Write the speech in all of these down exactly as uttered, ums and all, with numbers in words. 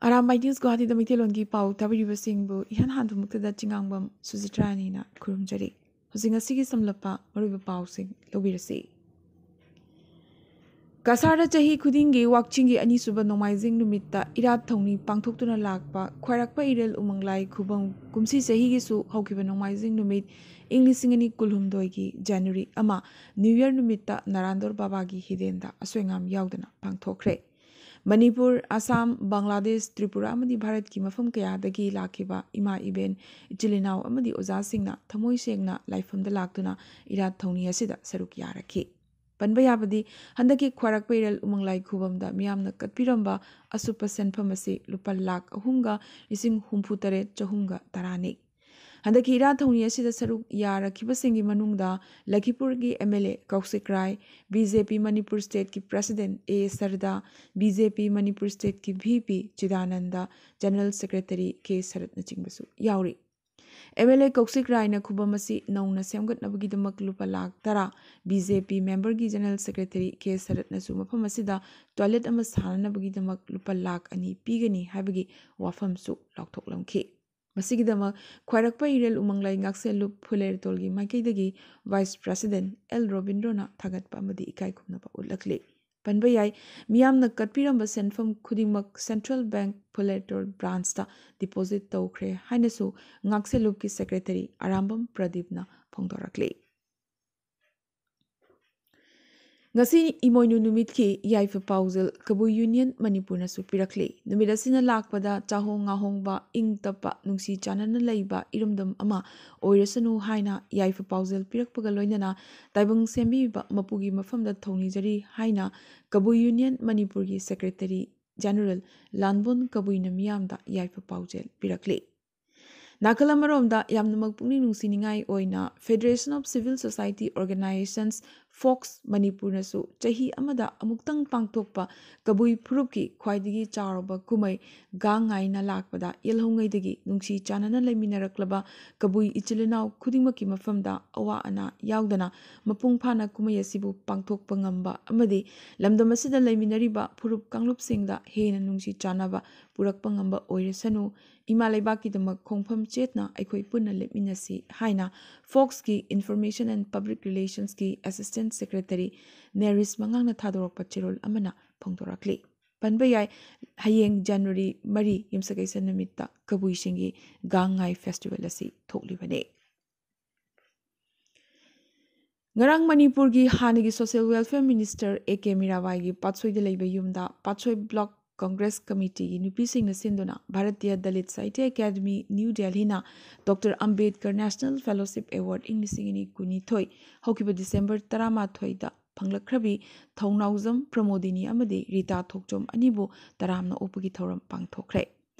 Arambai news ꯒꯨꯋꯥꯍꯥꯇꯤꯗ ꯃꯩꯇꯩꯂꯣꯟꯒꯤ ꯄꯥꯎ ꯇꯥꯕꯤꯔꯤꯕꯁꯤꯡꯕꯨ ꯏꯍꯥꯟ ꯍꯥꯟꯕꯃꯛꯇꯗ ꯆꯤꯉꯥꯡꯕꯝ ꯁꯨꯖꯤꯇ꯭ꯔꯥꯅꯤꯅ ꯈꯨꯔꯨꯝꯖꯔꯤ꯫ ꯍꯧꯖꯤꯛ ꯉꯁꯤꯒꯤ ꯁꯝꯂꯞꯄ ꯃꯔꯨꯑꯣꯏꯕ ꯄꯥꯎꯁꯤꯡ ꯂꯧꯕꯤꯔꯁꯤ꯫ ꯀꯁꯥꯔꯗ ꯆꯍꯤ ꯈꯨꯗꯤꯡꯒꯤ ꯋꯥꯛꯆꯤꯡꯒꯤ ꯑꯅꯤꯁꯨꯕ ꯅꯣꯡꯃꯥꯏꯖꯤꯡ ꯅꯨꯃꯤꯠꯇ ꯏꯔꯥꯠ ꯊꯧꯅꯤ ꯄꯥꯡꯊꯣꯛꯇꯨꯅ ꯂꯥꯛꯄ ꯈ꯭ꯋꯥꯏꯔꯥꯛꯄ ꯏꯔꯦꯜ ꯎꯃꯪ ꯂꯥꯏ ꯈꯨꯕꯝ ꯀꯨꯝꯁꯤ ꯆꯍꯤꯒꯤꯁꯨ ꯍꯧꯈꯤꯕ ꯅꯣꯡꯃꯥꯏꯖꯤꯡ ꯅꯨꯃꯤꯠ ꯏꯪ ꯂꯤꯁꯤꯡ ꯑꯅꯤ ꯀꯨꯟꯍꯨꯝꯗꯣꯏꯒꯤ ꯖꯅꯋꯥꯔꯤ ꯑꯃ ꯅ꯭ꯌꯨ ꯌꯔ ꯅꯨꯃꯤꯠꯇ ꯅꯔꯥꯟꯗꯣꯔ ꯕꯥꯕꯥꯒꯤ ꯍꯤꯗꯦꯟꯗ ꯑꯁꯣꯏ ꯑꯉꯥꯝ ꯌꯥꯎꯗꯅ ꯄꯥꯡꯊꯣꯛꯈ꯭ꯔꯦ꯫ ꯃꯅꯤꯄꯨꯔ, ꯑꯁꯥꯝ, ꯕꯪꯒ꯭ꯂꯥꯗꯦꯁ, ꯇ꯭ꯔꯤꯄꯨꯔꯥ ꯑꯃꯗꯤ ꯚꯥꯔꯠꯀꯤ ꯃꯐꯝ ꯀꯌꯥꯗꯒꯤ ꯂꯥꯛꯈꯤꯕ ꯏꯃꯥ ꯏꯕꯦꯟ, ꯏꯆꯤꯜ ꯏꯅꯥꯎ ꯑꯃꯗꯤ ꯑꯣꯖꯥꯁꯤꯡꯅ ꯊꯃꯣꯏ ꯁꯦꯡꯅ ꯂꯥꯏꯐꯝꯗ ꯂꯥꯛꯇꯨꯅ ꯏꯔꯥꯠ ꯊꯧꯅꯤ ꯑꯁꯤꯗ ꯁꯔꯨꯛ ꯌꯥꯔꯛꯈꯤ꯫ ꯄꯟꯕ ꯌꯥꯕꯗꯤ, ꯍꯟꯗꯛꯀꯤ ꯈ꯭ꯋꯥꯏꯔꯥꯛꯄ ꯏꯔꯦꯜ ꯎꯃꯪ ꯂꯥꯏ ꯈꯨꯕꯝꯗ ꯃꯤꯌꯥꯝꯅ ꯀꯠꯄꯤꯔꯝꯕ ꯑꯁꯨꯞꯄ ꯁꯦꯟꯐꯝ ꯑꯁꯤ ꯂꯨꯄꯥ ꯂꯥꯈ ꯑꯍꯨꯝꯒ ꯂꯤꯁꯤꯡ ꯍꯨꯝꯐꯨ ꯇꯔꯦꯠ ꯆꯍꯨꯝꯒ ꯇꯔꯥꯅꯤ꯫ ꯍꯟꯗꯛꯀꯤ ꯏꯔꯥꯠ ꯊꯧꯅꯤ ꯑꯁꯤꯗ ꯁꯔꯨꯛ ꯌꯥꯔꯛꯈꯤꯕꯁꯤꯡꯒꯤ ꯃꯅꯨꯡꯗ ꯂꯈꯤꯄꯨꯔꯒꯤ M L A Kaushik Rai, B J P Manipur ꯁ꯭ꯇꯦꯠꯀꯤ president A Sarda, B J P Manipur ꯁ꯭ꯇꯦꯠꯀꯤ V P Chidananda, general secretary K ꯁꯔꯠꯅꯆꯤꯡꯕꯁꯨ ꯌꯥꯎꯔꯤ꯫ ꯑꯦꯝ ꯑꯦꯜ ꯑꯦ ꯀꯧꯁꯤꯛ ꯔꯥꯏꯅ ꯈꯨꯕꯝ ꯑꯁꯤ ꯅꯧꯅ ꯁꯦꯝꯒꯠꯅꯕꯒꯤꯗꯃꯛ ꯂꯨꯄꯥ ꯂꯥꯈ ꯇꯔꯥ, ꯕꯤ ꯖꯦ ꯄꯤ ꯃꯦꯝꯕꯔꯒꯤ ꯖꯦꯅꯔꯦꯜ ꯁꯦꯀ꯭ꯔꯦꯇꯔꯤ ꯀꯦ ꯁꯔꯠꯅꯁꯨ ꯃꯐꯝ ꯑꯁꯤꯗ ꯇꯣꯏꯂꯦꯠ ꯑꯃ ꯁꯥꯅꯅꯕꯒꯤꯗꯃꯛ ꯂꯨꯄꯥ ꯂꯥꯈ ꯑꯅꯤ ꯄꯤꯒꯅꯤ ꯍꯥꯏꯕꯒꯤ ꯋꯥꯐꯝꯁꯨ ꯂꯥꯎꯊꯣꯛꯂꯝꯈꯤ꯫ ꯃꯁꯤꯒꯤꯗꯃꯛ ꯈ꯭ꯋꯥꯏꯔꯛꯄ ꯏꯔꯦꯜ ꯎꯃꯪ ꯂꯥꯏ ꯉꯥꯛꯁꯦꯜꯂꯨꯞ ꯐꯨꯂꯦꯔꯇꯣꯜꯒꯤ ꯃꯥꯏꯀꯩꯗꯒꯤ ꯚꯥꯏꯁ ꯄ꯭ꯔꯁꯤꯗꯦꯟꯠ ꯑꯦꯜ ꯔꯣꯕꯤꯟꯗ꯭ꯔꯣꯅ ꯊꯥꯒꯠꯄ ꯑꯃꯗꯤ ꯏꯀꯥꯏ ꯈꯨꯝꯅꯕ ꯎꯠꯂꯛꯂꯤ꯫ ꯄꯟꯕ ꯌꯥꯏ, ꯃꯤꯌꯥꯝꯅ ꯀꯠꯄꯤꯔꯝꯕ ꯁꯦꯟꯐꯝ ꯈꯨꯗꯤꯡꯃꯛ ꯁꯦꯟꯇ꯭ꯔꯦꯜ ꯕꯦꯡꯛ ꯐꯨꯂꯦꯔꯇꯣꯜ ꯕ꯭ꯔꯥꯟꯁꯇ ꯗꯤꯄꯣꯖꯤꯠ ꯇꯧꯈ꯭ꯔꯦ ꯍꯥꯏꯅꯁꯨ ꯉꯥꯛꯁꯦꯜꯂꯨꯞꯀꯤ ꯁꯦꯀ꯭ꯔꯦꯇꯔꯤ ꯑꯔꯥꯝꯕꯝ ꯄ꯭ꯔꯗꯤꯞꯅ ꯐꯣꯡꯗꯣꯔꯛꯂꯤ꯫ ꯉꯁꯤ ꯏꯃꯣꯏꯅꯨ ꯅꯨꯃꯤꯠꯀꯤ ꯌꯥꯏꯐ ꯄꯥꯎꯖꯦꯜ ꯀꯕꯨꯏ ꯌꯨꯅꯤꯌꯟ ꯃꯅꯤꯄꯨꯔꯅꯁꯨ ꯄꯤꯔꯛꯂꯤ꯫ ꯅꯨꯃꯤꯠ ꯑꯁꯤꯅ ꯂꯥꯛꯄꯗ ꯆꯥꯍꯣꯡ ꯉꯥꯍꯣꯡꯕ, ꯏꯪ ꯇꯞꯄ, ꯅꯨꯡꯁꯤ ꯆꯥꯟꯅꯅ ꯂꯩꯕ ꯏꯔꯝꯗꯝ ꯑꯃ ꯑꯣꯏꯔꯁꯅꯨ ꯍꯥꯏꯅ ꯌꯥꯏꯐ ꯄꯥꯎꯖꯦꯜ ꯄꯤꯔꯛꯄꯒ ꯂꯣꯏꯅꯅ ꯇꯥꯏꯕꯪ ꯁꯦꯝꯕꯤꯕ ꯃꯄꯨꯒꯤ ꯃꯐꯝꯗ ꯊꯧꯅꯤꯖꯔꯤ ꯍꯥꯏꯅ ꯀꯕꯨꯏ ꯌꯨꯅꯤꯌꯟ ꯃꯅꯤꯄꯨꯔꯒꯤ ꯁꯦꯀ꯭ꯔꯦꯇꯔꯤ ꯖꯦꯅꯔꯦꯜ ꯂꯥꯟꯕꯣꯟ ꯀꯕꯨꯏꯅ ꯃꯤꯌꯥꯝꯗ ꯌꯥꯏꯐ ꯄꯥꯎꯖꯦꯜ ꯄꯤꯔꯛꯂꯤ꯫ ꯅꯥꯀꯜ ꯑꯃꯔꯣꯝꯗ ꯌꯥꯝꯅꯃꯛ ꯄꯨꯛꯅꯤꯡ ꯅꯨꯡꯁꯤꯅꯤꯡꯉꯥꯏ ꯑꯣꯏꯅ Federation of Civil Society Organizations FOCS ꯃꯅꯤꯄꯨꯔꯅꯁꯨ ꯆꯍꯤ ꯑꯃꯗ ꯑꯃꯨꯛꯇꯪ ꯄꯥꯡꯊꯣꯛꯄ ꯀꯕꯨꯏ ꯐꯨꯔꯨꯞꯀꯤ ꯈ꯭ꯋꯥꯏꯗꯒꯤ ꯆꯥꯎꯔꯕ ꯀꯨꯝꯍꯩ ꯒꯥꯡ ꯉꯥꯏꯅ ꯂꯥꯛꯄꯗ ꯌꯦꯜꯍꯧꯉꯩꯗꯒꯤ ꯅꯨꯡꯁꯤ ꯆꯥꯟꯅꯅ ꯂꯩꯃꯤꯟꯅꯔꯛꯂꯕ ꯀꯕꯨꯏ ꯏꯆꯤꯜ ꯏꯅꯥꯎ ꯈꯨꯗꯤꯡꯃꯛꯀꯤ ꯃꯐꯝꯗ ꯑꯋꯥ ꯑꯅꯥ ꯌꯥꯎꯗꯅ ꯃꯄꯨꯡ ꯐꯥꯅ ꯀꯨꯝꯍꯩ ꯑꯁꯤꯕꯨ ꯄꯥꯡꯊꯣꯛꯄ ꯉꯝꯕ ꯑꯃꯗꯤ ꯂꯝꯗꯝ ꯑꯁꯤꯗ ꯂꯩꯃꯤꯟꯅꯔꯤꯕ ꯐꯨꯔꯨꯞ ꯀꯥꯡꯂꯨꯞꯁꯤꯡꯗ ꯍꯦꯟꯅ ꯅꯨꯡꯁꯤ ꯆꯥꯟꯅꯕ ꯄꯨꯔꯛꯄ ꯉꯝꯕ ꯑꯣꯏꯔꯁꯅꯨ, ꯏꯃꯥ ꯂꯩꯕꯥꯛꯀꯤꯗꯃꯛ ꯈꯣꯡꯐꯝ ꯆꯦꯠꯅ ꯑꯩꯈꯣꯏ ꯄꯨꯟꯅ ꯂꯦꯞꯃꯤꯟꯅꯁꯤ ꯍꯥꯏꯅ ꯐꯣꯛꯁꯀꯤ Information and Public Relationsꯀꯤ Assistant Secretary ꯅꯦꯔꯤꯁ ꯃꯉꯥꯡꯅ ꯊꯥꯗꯣꯔꯛꯄ ꯆꯦꯔꯣꯜ ꯑꯃꯅ ꯐꯣꯡꯗꯣꯔꯛꯂꯤ꯫ ꯄꯟꯕ ꯌꯥꯏ, ꯍꯌꯦꯡ ꯖꯅꯋꯥꯔꯤ ꯃꯔꯤ ꯌꯨꯝꯁꯀꯩꯁ ꯅꯨꯃꯤꯠꯇ ꯀꯕꯨꯏꯁꯤꯡꯒꯤ ꯒꯥꯡ ꯉꯥꯏ ꯐꯦꯁꯇꯤꯚꯦꯜ ꯑꯁꯤ ꯊꯣꯛꯂꯤꯕꯅꯤ꯫ ꯉꯔꯥꯡ ꯃꯅꯤꯄꯨꯔꯒꯤ ꯍꯥꯟꯅꯒꯤ Social Welfare Minister A K ꯃꯤꯔꯥꯕꯥꯏꯒꯤ ꯄꯥꯠꯁꯣꯏꯗ ꯂꯩꯕ ꯌꯨꯝꯗ ꯄꯥꯠꯁꯣꯏ Block Congress Committeeꯒꯤ ꯅꯨꯄꯤꯁꯤꯡꯅ ꯁꯤꯟꯗꯨꯅ Bharatiya Dalit Sahitya Academy, New Delhiꯅ Doctor Ambedkar National Fellowship Award ꯏꯪ ꯂꯤꯁꯤꯡ ꯑꯅꯤ ꯀꯨꯟꯅꯤꯊꯣꯏ ꯍꯧꯈꯤꯕ ꯗꯤꯁꯦꯝꯕꯔ ꯇꯔꯥꯃꯥꯊꯣꯏꯗ ꯐꯪꯂꯛꯈ꯭ꯔꯕꯤ ꯊꯧꯅꯥꯎꯖꯝ ꯄ꯭ꯔꯃꯣꯗꯤꯅꯤ ꯑꯃꯗꯤ ꯔꯤꯇꯥ ꯊꯣꯛꯆꯣꯝ ꯑꯅꯤꯕꯨ ꯇꯔꯥꯝꯅ ꯑꯣꯛꯄꯒꯤ ꯊꯧꯔꯝ ꯄꯥꯡꯊꯣꯛꯈ꯭ꯔꯦ꯫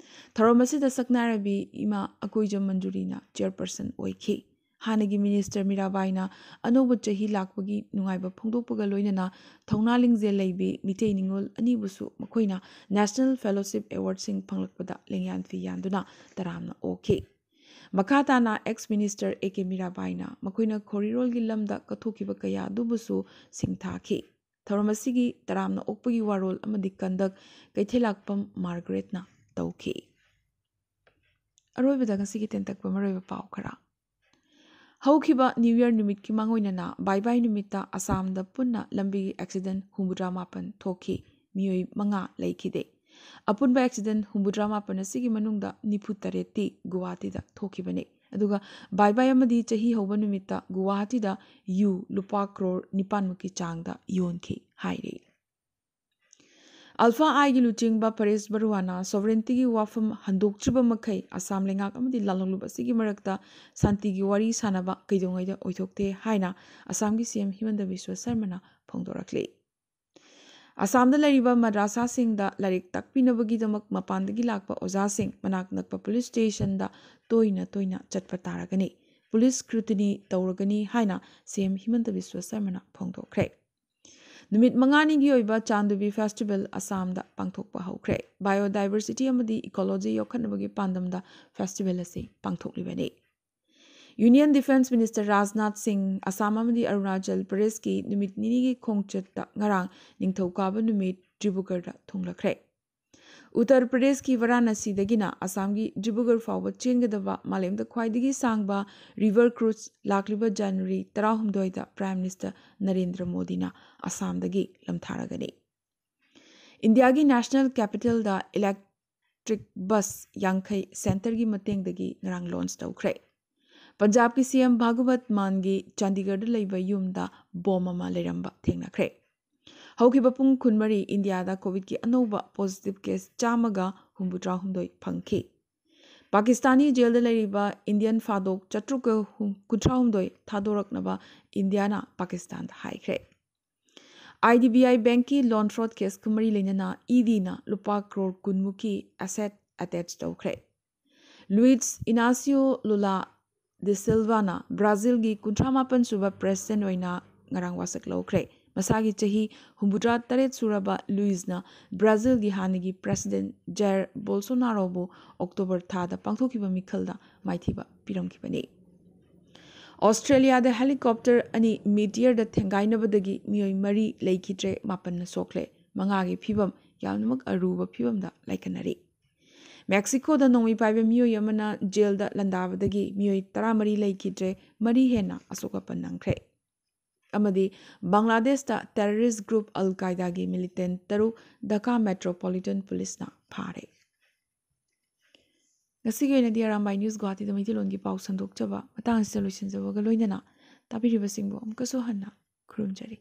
ꯊꯧꯔꯝ ꯑꯁꯤꯗ ꯁꯛꯅꯥꯏꯔꯕꯤ ꯏꯃꯥ ꯑꯀꯣꯏꯖꯝ ꯃꯟꯖꯨꯔꯤꯅ chairperson ꯑꯣꯏꯈꯤ꯫ ꯍꯥꯟꯅꯒꯤ Minister ꯃꯤꯔꯥꯕꯥꯏꯅ ꯑꯅꯧꯕ ꯆꯍꯤ ꯂꯥꯛꯄꯒꯤ ꯅꯨꯡꯉꯥꯏꯕ ꯐꯣꯡꯗꯣꯛꯄꯒ ꯂꯣꯏꯅꯅ ꯊꯧꯅꯥ ꯂꯤꯡꯖꯦꯜ ꯂꯩꯕꯤ ꯃꯤꯇꯩ ꯅꯤꯉꯣꯜ ꯑꯅꯤꯕꯨꯁꯨ ꯃꯈꯣꯏꯅ National Fellowship Awardꯁꯤꯡ ꯐꯪꯂꯛꯄꯗ ꯂꯦꯡꯌꯥꯟ ꯐꯤ ꯌꯥꯟꯗꯨꯅ ꯇꯔꯥꯝꯅ ꯑꯣꯛꯈꯤ꯫ ꯃꯈꯥ ꯇꯥꯅ ex Minister A K ꯃꯤꯔꯥꯕꯥꯏꯅ ꯃꯈꯣꯏꯅ ꯈꯣꯔꯤꯔꯣꯜꯒꯤ ꯂꯝꯗ ꯀꯠꯊꯣꯛꯈꯤꯕ ꯀꯌꯥ ꯑꯗꯨꯕꯨꯁꯨ ꯁꯤꯡꯊꯥꯈꯤ꯫ ꯊꯧꯔꯝ ꯑꯁꯤꯒꯤ ꯇꯔꯥꯝꯅ ꯑꯣꯛꯄꯒꯤ ꯋꯥꯔꯣꯜ ꯑꯃꯗꯤ ꯀꯟꯗꯛ ꯀꯩꯊꯦꯜꯂꯥꯛꯄꯝ ꯃꯥꯔꯒꯔꯦꯠꯅ ꯇꯧꯈꯤ꯫ ꯑꯔꯣꯏꯕꯗ ꯉꯁꯤꯒꯤ ꯇꯦꯟꯇꯛꯄ ꯃꯔꯨꯑꯣꯏꯕ ꯄꯥꯎ ꯈꯔ꯫ ꯍꯧꯈꯤꯕ New Year ꯅꯨꯃꯤꯠꯀꯤ ꯃꯥꯡꯑꯣꯏꯅꯅ ꯕꯥꯏ ꯕꯥꯏ ꯅꯨꯃꯤꯠꯇ ꯑꯁꯥꯝꯗ ꯄꯨꯟꯅ ꯂꯝꯕꯤꯒꯤ accident ꯍꯨꯝꯐꯨꯇꯔꯥ ꯃꯥꯄꯟ ꯊꯣꯛꯈꯤ꯫ ꯃꯤꯑꯣꯏ ꯃꯉꯥ ꯂꯩꯈꯤꯗꯦ꯫ ꯑꯄꯨꯟꯕ accident ꯍꯨꯝꯐꯨꯇꯔꯥ ꯃꯥꯄꯟ ꯑꯁꯤꯒꯤ ꯃꯅꯨꯡꯗ ꯅꯤꯐꯨ ꯇꯔꯦꯠꯇꯤ ꯒꯨꯋꯥꯍꯥꯇꯤꯗ ꯊꯣꯛꯈꯤꯕꯅꯤ꯫ ꯑꯗꯨꯒ ꯕꯥꯏ ꯕꯥꯏ ꯑꯃꯗꯤ ꯆꯍꯤ ꯍꯧꯕ ꯅꯨꯃꯤꯠꯇ ꯒꯨꯋꯥꯍꯥꯇꯤꯗ ꯌꯨ ꯂꯨꯄꯥ ꯀ꯭ꯔꯣꯔ ꯅꯤꯄꯥꯟꯃꯨꯛꯀꯤ ꯆꯥꯡꯗ ꯌꯣꯟꯈꯤ ꯍꯥꯏꯔꯤ꯫ ꯑꯜꯐꯥ ꯑꯥꯏꯒꯤ ꯂꯨꯆꯤꯡꯕ ꯄꯔꯦꯁ ꯕꯔꯨꯋꯥꯅ sovereigntyꯒꯤ ꯋꯥꯐꯝ ꯍꯟꯗꯣꯛꯇ꯭ꯔꯤꯕ ꯃꯈꯩ ꯑꯁꯥꯝ ꯂꯩꯉꯥꯛ ꯑꯃꯗꯤ ꯂꯥꯜꯍꯧꯂꯨꯞ ꯑꯁꯤꯒꯤ ꯃꯔꯛꯇ ꯁꯥꯟꯇꯤꯒꯤ ꯋꯥꯔꯤ ꯁꯥꯅꯕ ꯀꯩꯗꯧꯉꯩꯗ ꯑꯣꯏꯊꯣꯛꯇꯦ ꯍꯥꯏꯅ ꯑꯁꯥꯝꯒꯤ C M ꯍꯤꯃꯟꯗ ꯕꯤꯁ꯭ꯋ ꯁꯔꯃꯅ ꯐꯣꯡꯗꯣꯔꯛꯂꯤ꯫ ꯑꯁꯥꯝꯗ ꯂꯩꯔꯤꯕ ꯃꯗ꯭ꯔꯥꯁꯥꯁꯤꯡꯗ ꯂꯥꯏꯔꯤꯛ ꯇꯥꯛꯄꯤꯅꯕꯒꯤꯗꯃꯛ ꯃꯄꯥꯟꯗꯒꯤ ꯂꯥꯛꯄ ꯑꯣꯖꯥꯁꯤꯡ ꯃꯅꯥꯛ ꯅꯛꯄ police stationꯗ ꯇꯣꯏꯅ ꯇꯣꯏꯅ ꯆꯠꯄ ꯇꯥꯔꯒꯅꯤ꯫ ꯄꯨꯂꯤꯁ ꯁ꯭ꯀ꯭ꯔꯨꯇꯤꯅꯤ ꯇꯧꯔꯒꯅꯤ ꯍꯥꯏꯅ ꯁꯤ ꯑꯦꯝ ꯍꯤꯃꯟꯇ ꯕꯤꯁ꯭ꯋ ꯁꯔꯃꯅ ꯐꯣꯡꯗꯣꯛꯈ꯭ꯔꯦ꯫ ꯅꯨꯃꯤꯠ ꯃꯉꯥꯅꯤꯒꯤ ꯑꯣꯏꯕ ꯆꯥꯟꯗꯨꯕꯤ ꯐꯦꯁꯇꯤꯚꯦꯜ ꯑꯁꯥꯝꯗ ꯄꯥꯡꯊꯣꯛꯄ ꯍꯧꯈ꯭ꯔꯦ꯫ ꯕꯥꯏꯑꯣꯗꯥꯏꯚꯔꯁꯤꯇꯤ ꯑꯃꯗꯤ ꯏꯀꯣꯂꯣꯖꯤ ꯌꯣꯛꯈꯠꯅꯕꯒꯤ ꯄꯥꯟꯗꯝꯗ ꯐꯦꯁꯇꯤꯚꯦꯜ ꯑꯁꯤ ꯄꯥꯡꯊꯣꯛꯂꯤꯕꯅꯤ꯫ ꯌꯨꯅꯤꯌꯟ ꯗꯤꯐꯦꯟꯁ ꯃꯤꯅꯤꯁꯇꯔ ꯔꯥꯖꯅꯥꯊ ꯁꯤꯡ ꯑꯁꯥꯝ ꯑꯃꯗꯤ ꯑꯔꯨꯅꯥꯆꯜ ꯄ꯭ꯔꯗꯦꯁꯀꯤ ꯅꯨꯃꯤꯠ ꯅꯤꯅꯤꯒꯤ ꯈꯣꯡꯆꯠꯇ ꯉꯔꯥꯡ ꯅꯤꯡꯊꯧꯀꯥꯕ ꯅꯨꯃꯤꯠ ꯗꯤꯕ꯭ꯔꯨꯒꯔꯗ ꯊꯨꯡꯂꯈ꯭ꯔꯦ꯫ ꯎꯠꯇꯔ ꯄ꯭ꯔꯗꯦꯁꯀꯤ ꯚꯥꯔꯥꯅꯥꯁꯤꯗꯒꯤꯅ ꯑꯁꯥꯝꯒꯤ ꯗꯤꯕ꯭ꯔꯨꯒꯔ ꯐꯥꯎꯕ ꯆꯦꯟꯒꯗꯕ ꯃꯥꯂꯦꯝꯗ ꯈ꯭ꯋꯥꯏꯗꯒꯤ ꯁꯥꯡꯕ ꯔꯤꯚꯔ ꯀ꯭ꯔꯨꯖ ꯂꯥꯛꯂꯤꯕ ꯖꯅꯋꯥꯔꯤ ꯇꯔꯥꯍꯨꯝꯗꯣꯏꯗ ꯄ꯭ꯔꯥꯏꯝ ꯃꯤꯅꯤꯁꯇꯔ ꯅꯔꯦꯟꯗ꯭ꯔ ꯃꯣꯗꯤꯅ ꯑꯁꯥꯝꯗꯒꯤ ꯂꯝꯊꯥꯔꯒꯅꯤ꯫ ꯏꯟꯗꯤꯌꯥꯒꯤ ꯅꯦꯁꯅꯦꯜ ꯀꯦꯄꯤꯇꯦꯜꯗ ꯏꯂꯦꯛꯇ꯭ꯔꯤꯛ ꯕꯁ ꯌꯥꯡꯈꯩ ꯁꯦꯟꯇꯔꯒꯤ ꯃꯇꯦꯡꯗꯒꯤ ꯉꯔꯥꯡ ꯂꯣꯟꯆ ꯇꯧꯈ꯭ꯔꯦ꯫ ꯄꯟꯖꯥꯕꯀꯤ ꯁꯤ ꯑꯦꯝ ꯚꯒꯋꯟꯠ ꯃꯥꯟꯒꯤ ꯆꯥꯟꯗꯤꯒꯔꯗ ꯂꯩꯕ ꯌꯨꯝꯗ ꯕꯣꯝ ꯑꯃ ꯂꯩꯔꯝꯕ ꯊꯦꯡꯅꯈ꯭ꯔꯦ꯫ ꯍꯧꯈꯤꯕ ꯄꯨꯡ ꯀꯨꯟꯃꯔꯤ ꯏꯟꯗꯤꯌꯥꯗ ꯀꯣꯚꯤꯗꯀꯤ ꯑꯅꯧꯕ ꯄꯣꯖꯤꯇꯤꯚ ꯀꯦꯁ ꯆꯥꯝꯃꯒ ꯍꯨꯝꯐꯨꯇꯔꯥꯍꯨꯝꯗꯣꯏ ꯐꯪꯈꯤ꯫ ꯄꯥꯀꯤꯁꯇꯥꯅꯤ ꯖꯦꯜꯗ ꯂꯩꯔꯤꯕ ꯏꯟꯗꯤꯌꯟ ꯐꯥꯗꯣꯛ ꯆꯥꯇ꯭ꯔꯨꯛꯀ ꯀꯨꯟꯊ꯭ꯔꯥꯍꯨꯝꯗꯣꯏ ꯊꯥꯗꯣꯔꯛꯅꯕ ꯏꯟꯗꯤꯌꯥꯅ ꯄꯥꯀꯤꯁꯇꯥꯟꯗ ꯍꯥꯏꯈ꯭ꯔꯦ꯫ ꯑꯥꯏ ꯗꯤ ꯕꯤ ꯑꯥꯏ ꯕꯦꯡꯛꯀꯤ ꯂꯣꯟ ꯐ꯭ꯔꯣꯗ ꯀꯦꯁꯀ ꯃꯔꯤ ꯂꯩꯅꯅ ꯏ ꯗꯤꯅ ꯂꯨꯄꯥ ꯀ꯭ꯔꯣꯔ ꯀꯨꯟꯃꯨꯛꯀꯤ ꯑꯦꯁꯦꯠ ꯑꯦꯇꯦꯆ ꯇꯧꯈ꯭ꯔꯦ꯫ ꯂꯨꯏꯁ ꯏꯅꯥꯁꯤꯌꯣ ꯂꯨꯂꯥ ꯗꯤ ꯁꯤꯜꯚꯥꯅ ꯕ꯭ꯔꯥꯖꯤꯜꯒꯤ ꯀꯨꯟꯊ꯭ꯔꯥ ꯃꯥꯄꯟ ꯁꯨꯕ ꯄ꯭ꯔꯦꯁꯤꯗꯦꯟꯠ ꯑꯣꯏꯅ ꯉꯔꯥꯡ ꯋꯥꯁꯛ ꯂꯧꯈ꯭ꯔꯦ꯫ ꯃꯁꯥꯒꯤ ꯆꯍꯤ ꯍꯨꯝꯐꯨꯇꯔꯥ ꯇꯔꯦꯠ ꯁꯨꯔꯕ ꯂꯨꯏꯁꯅ ꯕ꯭ꯔꯥꯖꯤꯜꯒꯤ ꯍꯥꯟꯅꯒꯤ ꯄ꯭ꯔꯦꯁꯤꯗꯦꯟꯠ ꯖꯥꯏꯔ ꯕꯣꯜꯁꯣꯅꯥꯔꯣꯕꯨ ꯑꯣꯛꯇꯣꯕꯔ ꯊꯥꯗ ꯄꯥꯡꯊꯣꯛꯈꯤꯕ ꯃꯤꯈꯜꯗ ꯃꯥꯏꯊꯤꯕ ꯄꯤꯔꯝꯈꯤꯕꯅꯤ꯫ ꯑꯣꯁꯇ꯭ꯔꯦꯂꯤꯌꯥꯗ ꯍꯦꯂꯤꯀꯣꯞꯇꯔ ꯑꯅꯤ ꯃꯤꯗ ꯏꯌꯔꯗ ꯊꯦꯡꯒꯥꯏꯅꯕꯗꯒꯤ ꯃꯤꯑꯣꯏ ꯃꯔꯤ ꯂꯩꯈꯤꯗ꯭ꯔꯦ, ꯃꯥꯄꯟꯅ ꯁꯣꯛꯂꯦ꯫ ꯃꯉꯥꯒꯤ ꯐꯤꯕꯝ ꯌꯥꯝꯅꯃꯛ ꯑꯔꯨꯕ ꯐꯤꯕꯝꯗ ꯂꯥꯏꯀꯠꯅꯔꯤ꯫ ꯃꯦꯛꯁꯤꯀꯣꯗ ꯅꯣꯡꯃꯩ ꯄꯥꯏꯕ ꯃꯤꯑꯣꯏ ꯑꯃꯅ ꯖꯦꯜꯗ ꯂꯥꯟꯗꯥꯕꯗꯒꯤ ꯃꯤꯑꯣꯏ ꯇꯔꯥꯃꯔꯤ ꯂꯩꯈꯤꯗ꯭ꯔꯦ, ꯃꯔꯤ ꯍꯦꯟꯅ ꯑꯁꯣꯛ ꯑꯄꯟ ꯅꯪꯈ꯭ꯔꯦ꯫ ꯑꯃꯗꯤ ꯕꯪꯒ꯭ꯂꯥꯗꯦꯁꯇ ꯇꯦꯔꯣꯔꯤꯁ ꯒ꯭ꯔꯨꯞ ꯑꯜ ꯀꯥꯏꯗꯥꯒꯤ ꯃꯤꯂꯤꯇꯦꯟꯠ ꯇꯔꯨꯛ ꯙꯥꯀꯥ ꯃꯦꯇ꯭ꯔꯣꯄꯣꯂꯤꯇꯟ ꯄꯨꯂꯤꯁꯅ ꯐꯥꯔꯦ꯫ ꯉꯁꯤꯒꯤ ꯑꯣꯏꯅꯗꯤ ꯑꯔꯥꯝꯕꯥꯏ ꯅ꯭ꯌꯨꯁ ꯒꯨꯋꯥꯍꯥꯇꯤꯗ ꯃꯩꯇꯩꯂꯣꯟꯒꯤ ꯄꯥꯎ ꯁꯟꯗꯣꯛꯆꯕ ꯃꯇꯥꯡ ꯑꯁꯤꯗ ꯂꯣꯏꯁꯤꯟꯖꯕꯒ ꯂꯣꯏꯅꯅ ꯇꯥꯕꯤꯔꯤꯕꯁꯤꯡꯕꯨ ꯑꯃꯨꯛꯀꯁꯨ ꯍꯟꯅ ꯈꯨꯔꯨꯝꯖꯔꯤ꯫